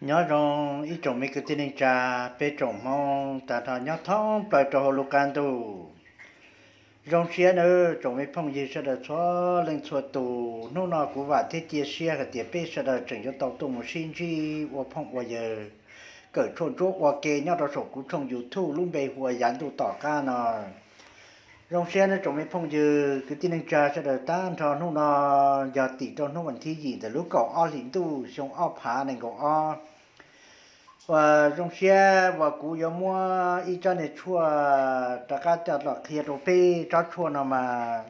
Nyob zoo ib tsoom me kwv tij neej tsa, peb tsoom Hmoob tag nrho nyob thoob plaws rau hauv lub qab ntuj. Zoo siab nawb tsoom me phooj ywg sawv daws txhua leej txhua tus, hnub no kuv vam thiab cia siab hais tias peb sawv daws tseem yuav tau tuaj mus sib ntsib ua phooj ua ywg, kawm tshuaj ntsuab ua ke nyob rau saum kuv tshooj YouTube lub npe hu ua Yav Ntuj Tom Qab no. Zoo siab nawb tsoom me phooj ywg kwv tij neej tsa sawv daws tag nrho, hnub no yog tim rau hnub vas thib yim ntawm lub kaum ob hlis ntuj xyoo ob phav nees nkaum ob. Uas zoo siab uas kuv yuav muab ib tsob niag tshuaj rov qab coj los qhia rau peb. Tsob tshuaj no mas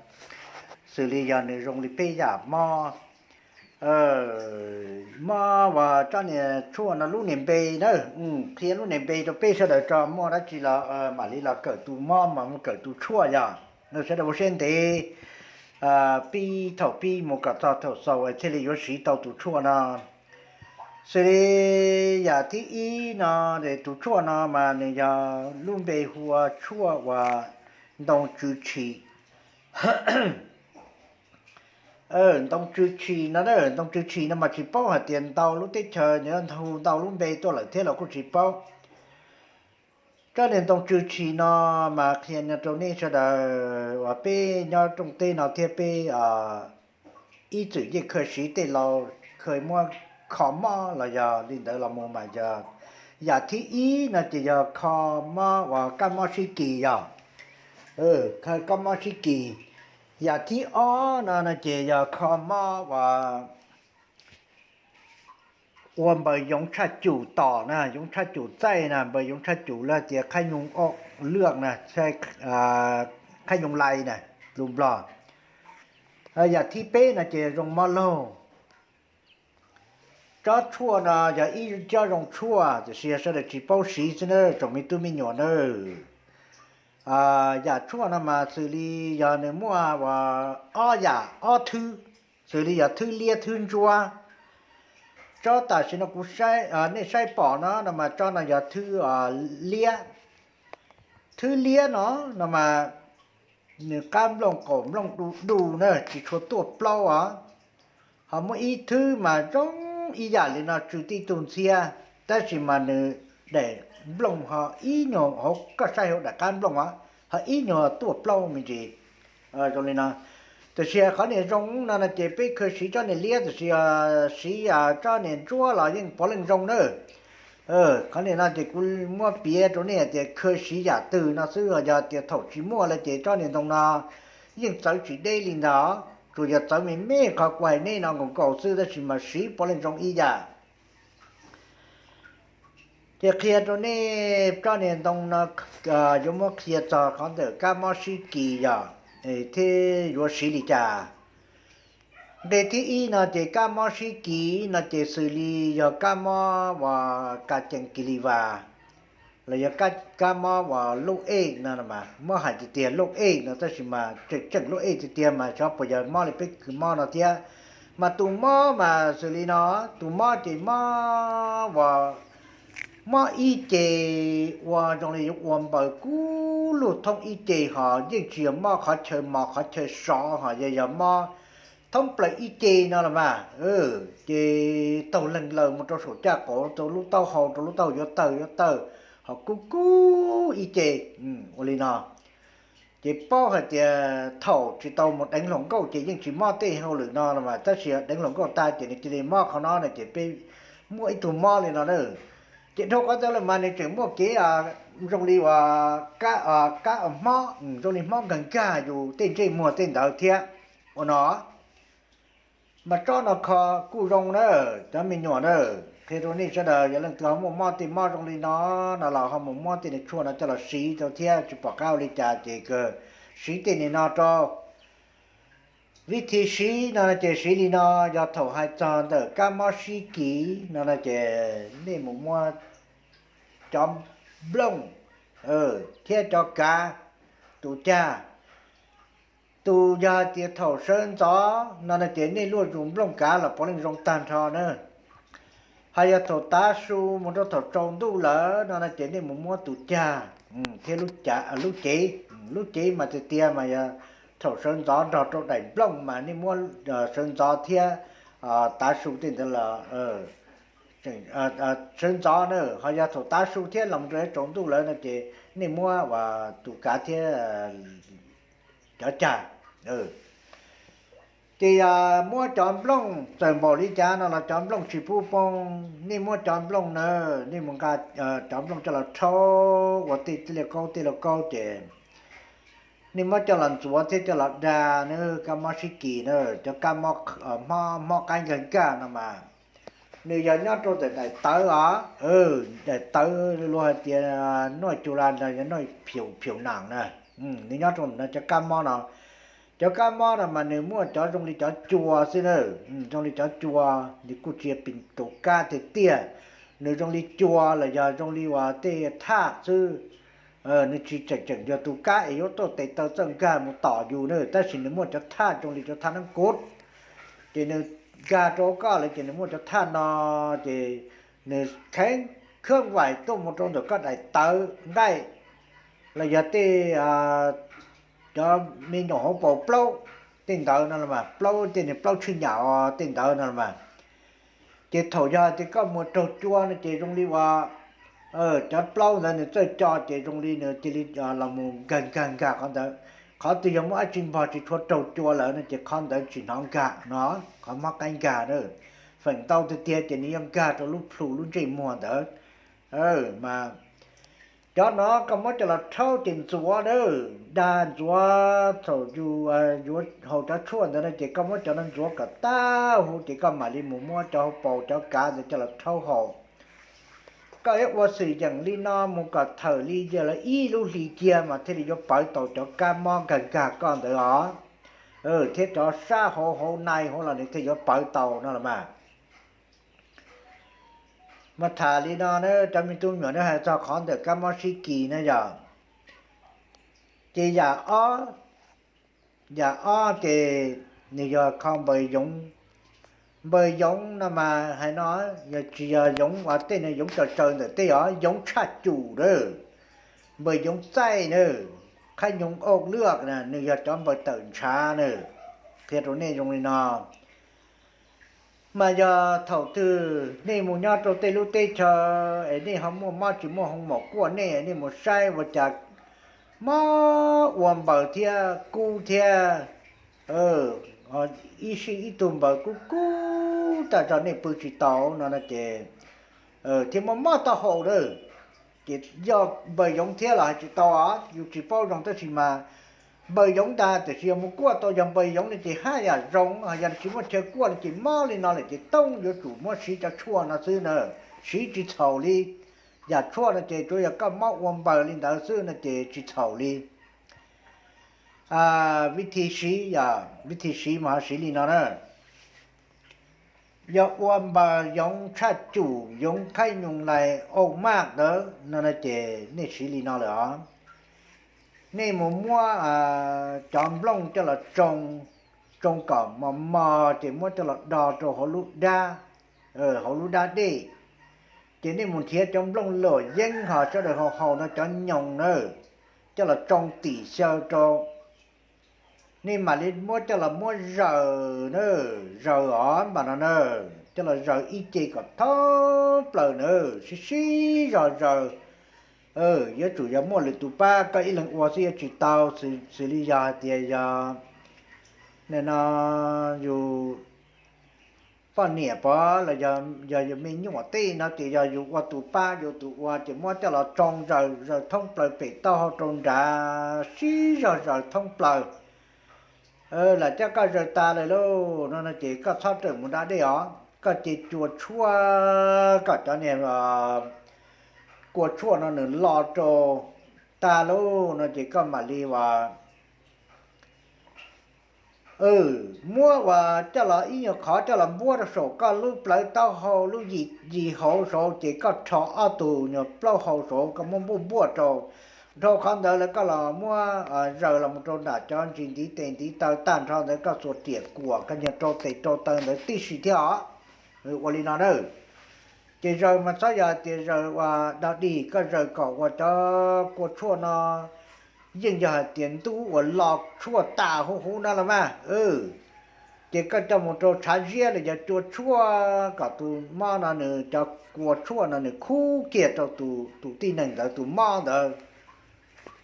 xws li yog nws zoo li peb yam mob, mob uas tsob niag tshuaj no lub niag npe na, qhia lub niag npe rau peb sawv daws tso, muaj dab tsi los mam li los kawm tus mob mas mus kawm tus tshuaj yog. Sawv daws ua siab ntev pib thaum pib mus kom txog thaum xaus thiaj li yuav siv tau tus tshuaj no. Xws li yam thib ib no, tus tshuaj no mas nws yog lub npe hu ua tshuaj uas ntoo tsw tshis. Ntoo tsw tshis no, ntoo tsw tshis no mas tsis paub hais tias ntau lub teb chaws nws hu ntau lub npe tuaj lawm thiab los kuj tsis paub. Tsob niag ntoo tsw tshis no mas qhia rau nej sawv daws uas peb nyob rooj teb no thiab peb ib txwm yeej khaws siv tej laus khaws muab kho mob los yog li ntawd los mus mas yog yam thib ib no ces yog kho mob uas kab mob sib kis yog, kho kab mob sib kis. Yam thib ob no no ces yog kho mob uas ua npaws yoov tshaj cum tom na, yoov tshaj cum txaij na, npaws yoov tshaj cum los tias qhab nyoog lwj na, qhab nyoog lais na, lus Nplog. Yam thib peb no ces zoo mob laug. Tsob tshuaj no yog ib tsob zoo tshuaj tiam sis yog sawv daws tsis paub siv xwb na tsoom me tub me nyuam na. Yam tshuaj no mas xws li yog nws muaj uas ob yam ob thwb, xws li yog thwb liab thwb ntsuab. Tsob tam sim no kuv, nej saib pom no no mas tsob no yog thwb liab. Thwb liab no no mas nws qab nplooj qaum nplooj du du na, tsis tshua tuaj plaub os. Ho muaj ib thwb mas zoo ib yam li no tsw tib tug ntxhiab, tab sis mas nws daim nplooj ho ib nyuag hauv, koj saib hauv daim qab nplooj os, ho ib nyuag tuaj plaub me ntsis zoo li no. Tiam sis qhov niag zoo no no ces peb khaws siv tsob niag liab tiam sis siv tsob niag ntsuab los yeej puav leej zoo na. Qhov niag no ces kuv muab piav rau nej hais tias khaws siv yam twg no xwb, yog tias thaum tsis muaj lawm ces tsob niag ntoo no yeej txawv tsis deb li ntag, tsuas yog txawv me me qhov kuv hais nej no nkaus nkaus xwb tab sis mas siv puav leej zoo ib yam. Ces qhia rau nej tsob niag ntoo no yuav muab qhia txog qhov ntawm kab mob sib kis yog thiab yuav siv li cas. Nqe thib ib no ces kab mob sib kis no ces xws li yog kab mob uas ka cees kis li vas, los yog kab mob uas lub ej no, muab hais tiag tiag lub ej no tab sis mas tseem tseem lub ej tiag tiag mas xyov puas yog mob li peb kws mob no thiab. Mas tus mob mas xws li no, tus mob ces mob uas mob ib ce, ua zoo li yuav ua npaws kub lug thoob ib ce, ho yeej tsis yog mob qhov chaw mos qhov chaw sov, ho yog yog mob thoob plaws ib ce no los mas, ces taug leeg laws mus rau saum caj qaum, rau lub taub hau, rau lub taub hau yuav tawg yuav tawg, ho kub kub ib ce, ua li no. Ces paub hais tias thaum tsis tau mus deev hluas nkauj ces yeej tsis mob tej hauj lwm no los mas, tab sis deev hluas nkauj tag ces nws cia li mob qhov no no ces peb muaj ib tug mob li no na. Ces dhau qhov ntawd lawm mas nws tseem muaj kev zoo li uas kab hmob, zoo li hmob nkag nkag yus tej ntsej muag tej ntawd thiab ua no. Mas tsob no kho kuj zoo na, cov me nyuam na. Qhia rau nej sawv daws yog leej twg ho muaj mob tej mob zoo li no, no los ho mus muab tej niag tshuaj no coj los siv rau thiab tsis pom qab ua li cas ces kawg siv tej niag no rau. Vib thib siv no ces siv li no, yog thaum hais txog ntawm kab mob sib kis no no ces nej mus muab cov nplooj thiab cov kav, tus cag, tus yog hais tias thaum sawv ntxov no no ces nej luaj zus nplooj kav los puav leej zoo tag nrho na. Ho yog thaum tav su mus rau thaum tsaus ntuj lawm no no ces nej mus muab tus cag thiab lub cev, lub cev mas tiag tiag mas yog thaum sawv ntxov nrog rau daim nplooj mas nej muab sawv ntxov thiab tav su tej ntawd los sawv ntxov na, ho yog thaum tav su thiab los rau tsaus ntuj lawm no ces nej muab tus kav thiab cov cag. Ces yog muab cov nplooj txawm npaum li cas no los cov nplooj tsis pub poob. Nej muab cov nplooj na, nej mus nqa cov nplooj coj los rhaub ua tej lauj kaub tej lauj kaub ces nej muab coj los ntxuav thiab coj los da na, kab mob sib kis na, cov kab mob, mob qaib nkag nkag no mas nws yog nyob rau ntawm daim tawv os, daim tawv luag hais tias nuj cu la no yog nuj phiu nam na, nws nyob rau ntawm no cov kab mob no. Cov kab mob no mas nws muaj cov zoo li cov cua xwb na, zoo li cov cua, nws kuj tsis yog pes tus kab tiag tiag, nws zoo li cua los yog zoo li uas tej thaj xwb. Nws tsis tseem tseem yog tus kab es yuav tuaj tes taw txawj nkag mus tom yus na, tab sis nws muaj cov thaj zoo li cov thaj neeb kuv, ces nws nkag rau koj lawm ces nws muaj cov thaj no, ces nws kheev khab vais tuaj mus rau ntawm koj daim tawv nqaij los yog tej cov me nyuam hauv paus plaub tej ntawd no los mas, plaub tej niag plaub tshwj nyam os tej ntawd no los mas. Ces thaum yog tias koj mus raug cua no ces zoo li uas cov plaub ntawd nws txawj co ces zoo li nws cia li los mus nkag nkag nkag qhov ntawd. Qhov twg yog muaj dab tsi npog tsis tshua raug cua lawm no ces qhov ntawd tsis hnov nkag no, qhov mob qaib nkag na. Feem ntau tiag tiag ces nws yuav nkag rau lub plhu lub ntsej muag ntawd. Mas cov no koj muab coj los rhaub ces ntxuav na, dag ntxuav thaum yus yuav haus cov tshuaj ntawd no ces koj muab cov no ntxuav kom tag huv ces koj mam li mus muab cov hauv paus cov kav ntawd coj los rhaub haus. Koj yuav ua xwm yeem li no mus kom thawm li yog lawv ib lub hlis kiag mas thiaj li yuav pawv tau cov kab mob nkag nkag koj ntawd os, thiab cov sab hauv hauv nai hauv los nws thiaj yuav pawv tau no los mas. Mas tham li no na cov me tub me nyuam, neb hais txog qhov ntawm kab mob sib kis na yog, ces yam ob, yam ob ces nws yog kho npaws yoov. Npaws yoov no mas hais no, yog tsis yog yoov uas tej no yoov tsaws tsaws ntawm tej os, yoov tshaj cum na. Npaws yoov txaij na, qhaib nyoog auj lwaj na, nws yog cov npaws tawm ntshav na. Qhia rau nej zoo li no, mas yog thaum twg nej mus nyob rau tej lub teb chaws es nej ho muaj mob tsis muaj hoo maum kuaj nej, nej mus saib ua cas mob ua npaws thiab kub thiab, ib sij ib tug npaws kub kub tag tso nej pw tsis tau no no ces thiaj muaj mob taub hau na. Ces yog npaws yoov thiab los hais tsis tau os, yus tsis paub zoo tab sis mas npaws yoov ntag, tiam sis yog mus kuaj tau yog npaws yoov no ces haj yam zoo, yog tsis muaj chaw kuaj no ces mob li no lawm ces toob yuav tsum muab siv cov tshuaj no xwb na, siv tsis txhaum li. Yam tshuaj no ces tsuas yog koj mob ua npaws li ntawd xwb no ces tsis txhaum li. Vib thi siv, vib thi siv mas ho siv li no na. Yog ua npaws yoov tshaj cum, yoov khaib nyoos lais auj maj ntawd no ces nej siv li no lawm os. Nej mus muab cov nplooj coj los tsoo, tsoo kom mos mos ces muab coj los do rau hauv lub dab, hauv lub dab dej. Ces nej mus nrhiav cov nplooj luam yeeb ho sawv daws haus haus no cov nyoos na, coj los tsoo tim xyaw rau. Nej mam li muab coj los muab zaws na, zaws os npam no na, coj los zaws ib ce kom thoob plaws na, sib sib zog zaws. Yuav tsum yog muaj lwm tus pab, koj ib leeg ua xwb yuav tsis tau, xws li yog hais tias yog nim no yus poj niam pov los yog yus me nyuam tej no ces yog yus ua tus pab, yus tus ua ces muab coj los tsoo zaws, zaws thoob plaws pem taub hau rau nrad, sib zog zaws thoob plaws. Lam coj koj zaws tas lawm lauj no no ces koj txhob rawm mus da dej os, koj cia cua tshuaj, kom cov niag kua tshuaj no nws lo rau tas lauj no ces koj mam li uas muab uas coj los ib nyuag qhov coj los npuab rau saum koj lub plawv taub hau, lub yim hauv saud ces koj rho ob tug nyuag plaub hau saud koj muab npuaj npuaj rau. Dhau qhov ntawd lawm koj los muab zaws los mus rau nram cov ntsis ntiv tes ntiv taw tag nrho ntawd koj txuas riam kuam koj nyuag rau tes rau taw ntawd tib si thiab os. Ua li no na. Ces zaws mas txhob yog tias zaws uas dog dig, koj zaws kom uas cov kua tshuaj no yeej yog hais tias ntub uas lo tshuaj tas huv huv no los mas. Ces koj coj mus rau tshav ziab los yog cua tshuaj kom tus mob no nws cov kua tshuaj no nws khub kiag rau tus tij neeg ntawd tus mob ntawd,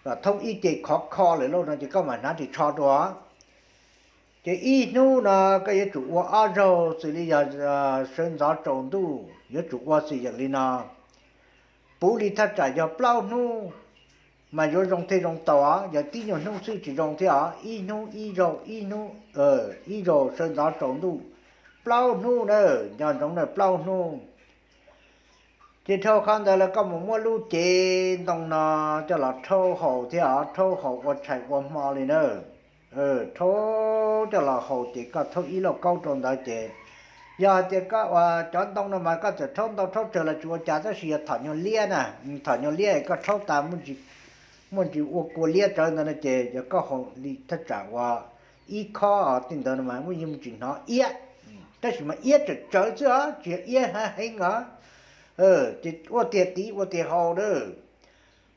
kom thoob ib ce khov kho lawm lauj no ces koj mam hnav ris tsho rau. Ces ib hnub no koj yuav tsum ua ob zaug xws li yog sawv ntxov tsaus ntuj yuav tsum ua xwm yeem li no. Puv li thaj tsam yog plaub hnub mas yuav zoo thiaj zoo tau os, yog tib nyuag hnub xwb tsis zoo thiab os, ib hnub ib zaug, ib hnub ib zaug sawv ntxov tsaus ntuj, plaub hnub na, nco ntsoov na plaub hnub. Ces dhau qhov ntawd lawm koj mus muab lub cev ntoo no coj los rhaub haus thiab os, rhaub haus ua tshais ua hmo li na. Rhaub coj los haus ces koj thaub ib lauj kaub rau ntawd ces yog hais tias koj ua cov ntoo no mas koj txawm rhaub ntau rhaub tsawg los tsis ua cas tab sis yog thom nyuag liab na, thom nyuag liab koj rhaub tas muaj ntsis ua kua liab tsawv ntawd no ces yog koj haus li thaj tsam ua ib khob tej ntawd no mas muaj yeej muaj tsis hnov iab, tab sis mas iab tsawm tsawv xwb os tsis yog iab heev os. Ces ua tiag tiv ua tiag haus na.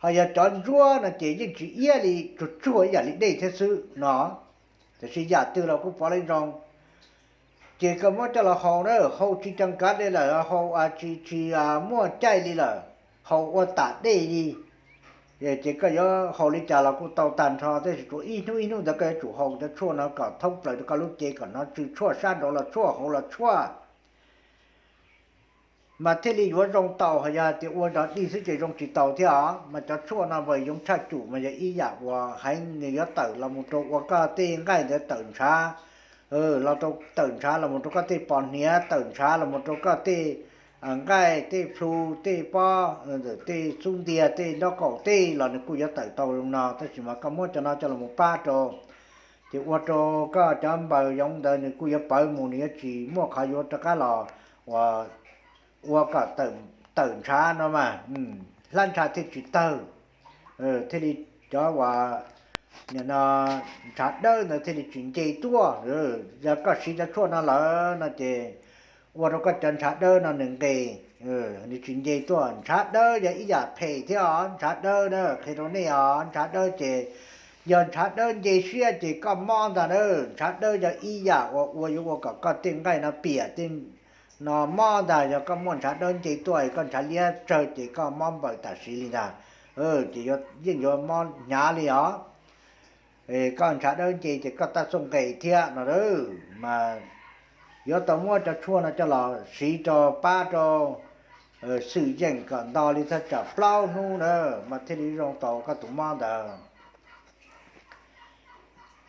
Ho yog cov ntsuab no ces yeej tsis iab li, tsuag tsuag ib yam li dej thiab xwb no. Tiam sis yam twg los kuj pov leej zoo. Ces koj muab coj los haus na, haus tsis co kav dej lawm, haus tsis tsis muaj caij li lawm, haus ua tam dej li. Ces koj yuav haus li cas los kuj tau tag nrho, tab sis tsuas ib hnub ib hnub ntawd koj yuav tsum haus cov tshuaj no kom thoob plaws rau koj lub cev kom hnov tsw tshuaj sab nraud los tshuaj hauv los tshuaj mas thiaj li yuav zoo tau. Ho yog hais tias ua zog dig xwb ces zoo tsis tau thiab os. Mas cov tshuaj no mas yoov tshaj cum mas yog ib yam uas heev, nws yuav tawm los mus rau ua koj tej nqaij ntawd tawm ntshav, los rau tawm ntshav los mus rau koj tej pos hniav, tawm ntshav los mus rau koj tej nqaij, tej plhu, tej pob, tej xub ntiag, tej nraub qaum tej los nws kuj yuav tawm tau zoo no. Tab sis mas koj muab cov no coj los pab rau, ces ua rau koj cov npaws yoov ntawd nws kuj yuav pawv mus, nws yuav tsis muaj qhov yuav rov qab los ua kom tawm ntshav no mas, hlab ntshav thiaj tsis tawg, thiaj li cov uas nim no ntshav dawb ntawd thiaj li tsis nce tuaj. Yog koj siv cov tshuaj no lawm no ces ua rau koj cov ntshav dawb no nws nqis, nws tsis nce tuaj. Ntshav dawb yog ib yam phem thiab os, ntshav dawb na qhia rau nej os, ntshav dawb ces yog ntshav dawb nce siab ces koj mob ntag na. Ntshav dawb yog ib yam uas ua yuav ua kom koj tej nqaij no piam tej no mob ntag. Yog koj muaj ntshav dawb nce tuaj koj ntshav liab tsawg ces koj mob npaws tam sim li ntag, ces yeej yuav mob hnyav li os. Koj ntshav dawb nce ces koj tab txuj nqis thiab no mas yuav tau muab cov tshuaj no coj los siv rau pab rau xwm yeem kom nto li thaj tsam plaub hnub na mas thiaj li zoo tau koj tus mob ntawd.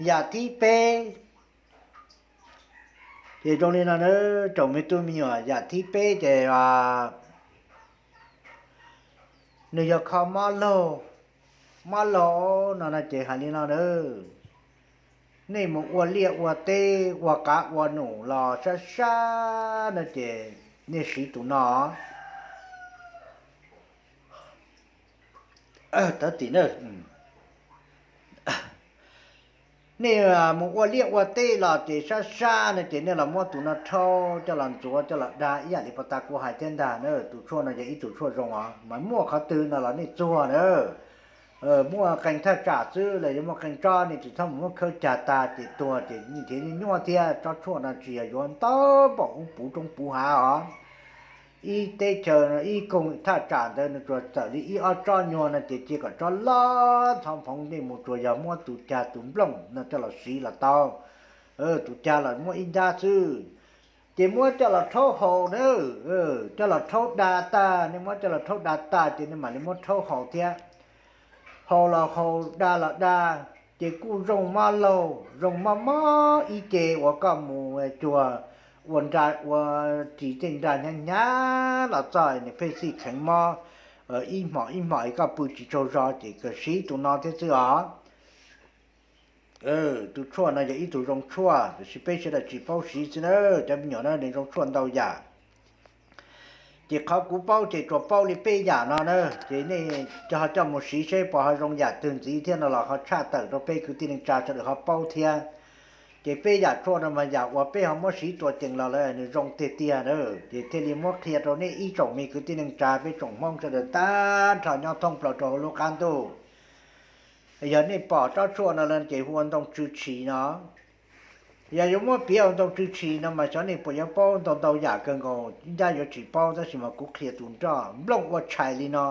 Yam thib peb ces zoo li no na, tsoom me tub me nyuam, yam thib peb ces nws yog kho mob laug. Mob laug no no ces hais li no na, nej mus ua liaj ua teb ua qav ua num los sab sab no ces nej siv tus no. Tawv tim na. Nej mus ua liaj ua teb los ces sab sab no ces nej los muab tus no rhaub coj los ntxuav coj los da ib yam li pas tas kuv hais thiab ntag na. Tus tshuaj no yog ib tug tshuaj zoo os, mas muaj qhov twg no los nej txuag na. Muaj qee thaj tsam xwb los yog muaj qee tsob nej tsis txhob mus muab khawb cag tag ces tuag ces nrhiav nyuaj thiab. Tsob tshuaj no tsis yog yuav ntau npaum ub puv roob puv hav os. Ib teb chaws ib koog thaj tsam ntawd nws tsuas txawm li ib ob tsob nyuag no ces cia kom tsob loj ntxhov phoov nej mus tsuas yog muab tus cag tus nplooj no coj los siv los tau. Tus cag los muab ib nrab xwb, ces muab coj los rhaub haus na, coj los rhaub da tag, nej muab coj los rhaub da tag ces nej mam li muab rhaub haus thiab. Haus los haus da los da, ces kuj zoo mob laug zoo mob mob ib ce uas koj mus cuag ua nra ua ris tej nra hnyav hnyav los txog nws pheej xij kheev mob ib hmos ib hmos es koj pw tsis tsaug zog ces kawg siv tus no thiab xwb os. Tus tshuaj no yog ib tug zoo tshuaj tiam sis peb sawv daws tsis paub siv xwb na cov me nyuam na, nws zoo tshuaj ntau yam. Ces qhov kuv paub ces tsuas paub li peb yam no na, ces nej ho coj mus siv seb puas ho zoo yam twg ntxiv thiab no los ho tshaj tawm rau peb kwv tij neej tsa sawv daws ho paub thiab. Ces peb yam tshuaj no mas yam uas peb ho muab siv tua cees los lawm nws zoo tiag tiag na, ces thiaj li muab qhia rau nej ib tsoom me kwv tij neej tsa peb tsoom Hmoob sawv daws tag nrho nyob thoob plaws rau hauv lub qab ntuj. Yog nej pom tsob tshuaj no lawm ces hu ua ntoo tsw tshis no. Yog yuav muab piav ua ntau tswv tshis no mas xyov nej puas yuav paub ntau ntau yam kawg nkaus, ncaj yuav tsis paub, tab sis mas kuv qhia tus nroj nplooj ua tshais li no.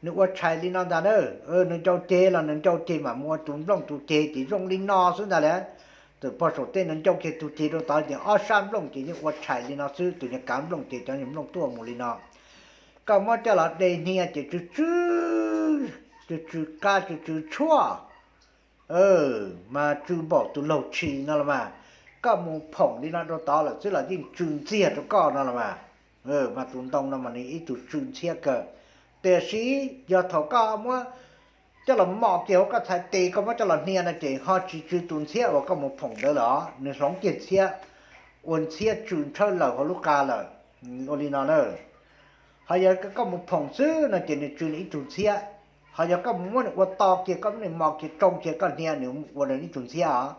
Nws ua tshais li no ntag na. Nws ncau ceg los nws ncau ceg mam mus ua tus nplooj tus ceg ces zoo li no xwb ntag las. Txawm pog saum tej no ncau kiag tus ceg rau tod ces ob sab nplooj ces yeej ua tshais li no xwb, tus nyuag kav nplooj ces cov nyuag nplooj tuaj mus li no. Koj muab coj los de hnia ces tsw tsw, tsw tsw qab tsw tsw tshuaj, mas tsw npaum tus laug tshis no los mas. Koj mus phoom li no rau tod lawm xwb los yeej tsw ntxiag rau koj no los mas. Mas tus ntoo no mas nws ib tug tsw ntxhiab kawg. Tiam sis yog thaum koj muab coj los mos kiag hauv koj txhais tes, koj muab coj los hnia no ces ho tsis tsw tus ntxhiab uas koj mus phoom ntawd lawm os, nws hloov kiag ntxhiab, ua ntxhiab tsw ntshawb lawm hauv lub qa lawm. Ua li no na. Ho yog koj mus phoom xwb no ces nws tsw nws ib tug ntxhiab. Ho yog koj mus muab nws ua to kiag, koj muab nws mos kiag tsoo kiag koj hnia, nws ua nws ib tug ntxhiab os.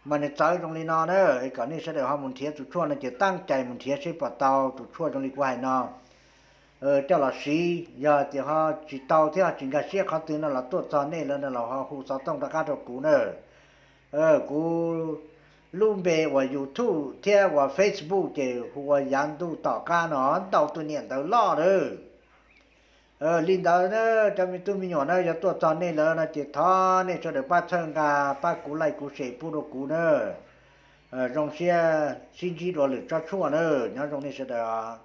Mas nws txawv zoo li no na. Kom nej sawv daws ho mus nrhiav tus tshuaj no ces tab cai mus nrhiav seb puas tau tus tshuaj zoo li kuv hais no coj los siv. Yog tias ho tsis tau thiab ho tsis nkag siab qhov twg no los tuaj txog nej lawm no los ho hu xov tooj rov qab rau kuv na. Kuv lub npe uas YouTube thiab uas Facebook ces hu ua Yav Ntuj Tom Qab no, ntau tus niam ntawv loj lawm. Li ntawd na, cov me tub me nyuam na, yog tuaj txog nej lawm no ces thov nej sawv daws pab txhawb nqa, pab kuv like kuv share pub rau kuv na. Zoo siab sib ntsib dua lwm tsob tshuaj na, nyob zoo nej sawv daws.